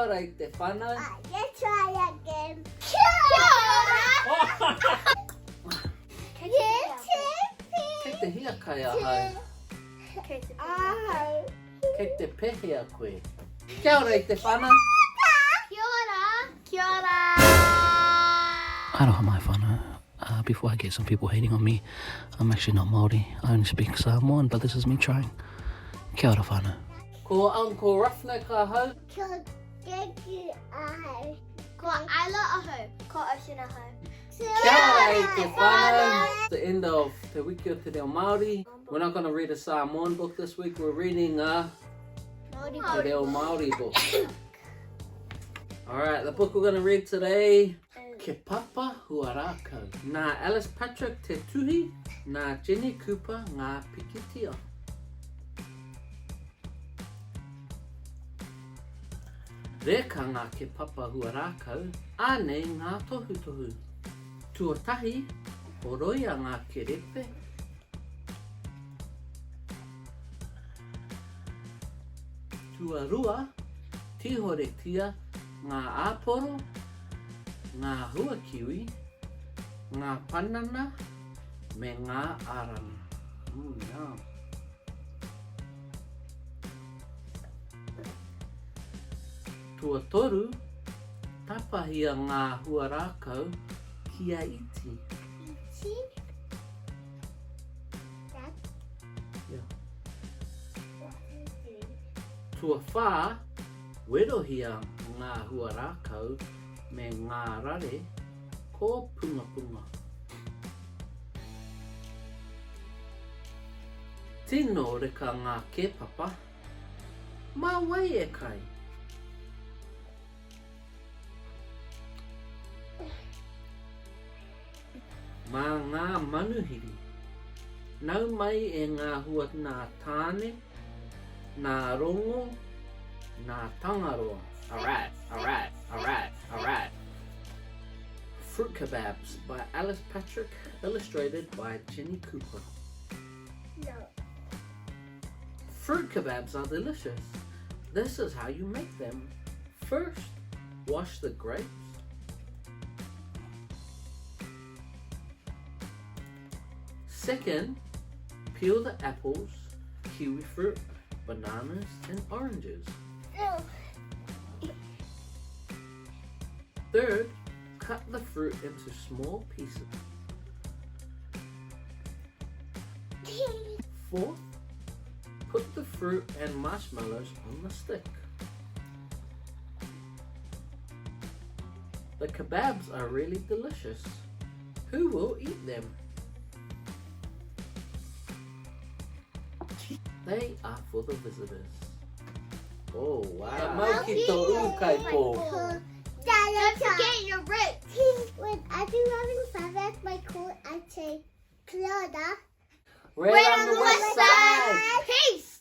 ora i te whanau. Let's try again. Kia ora! Kei te hiakai ahau. Ahau. Kei te pehea koe? Kia ora i te whanau. Kia ora. Kia ora. Aroha mai whanau. Uh, before I get some people hating on me, I'm actually not Māori. I only speak Samoan, but this is me trying. Kia ora whanau. Ko Uncle Roughneck ahau. Ko Genki ahau. Ko Isla ahau. Ko Ocean ahau. Kia ora i te whanau. The end of Te Wiki o Te Reo Māori. We're not going to read a Samoan book this week. We're reading a Te Reo Māori book. All right, the book we're going to read today, Ke Papa Huarākau. Nā Alice Patrick te tuhi, nā Jenny Cooper ngā pikitia. Reka ngā Ke Papa Huarākau, ānei ngā tohutohu. Tuatahi, horoia ngā kerepe. Tuarua, tīhoretia ngā āporo, ngā huakiwi, ngā panana me ngā ārana. Mm, yum. Tuatoru, tapahia ngā huarākau kia iti. Iti? That? Yeah. Tuawhā, werohia ngā huarākau me ngā rare kōpungapunga. Tino reka ngā kēpapa. Mā wai e kai? Mā ngā manuhiri. Nau mai e ngā hua nā Tāne, nā Rongo, nā Tangaroa. Alright, alright, alright, alright. Fruit Kebabs by Alice Patrick, illustrated by Jenny Cooper. No. Fruit kebabs are delicious. This is how you make them. First, wash the grapes. Second, peel the apples, kiwi fruit, bananas and oranges. Third, cut the fruit into small pieces. Fourth, put the fruit and marshmallows on the stick. The kebabs are really delicious. Who will eat them? They are for the visitors. Oh, wow. Mau ki tō ūkaipō. Don't forget your roots. When I do having fun at my court, I say, Clodagh. We're on the west side.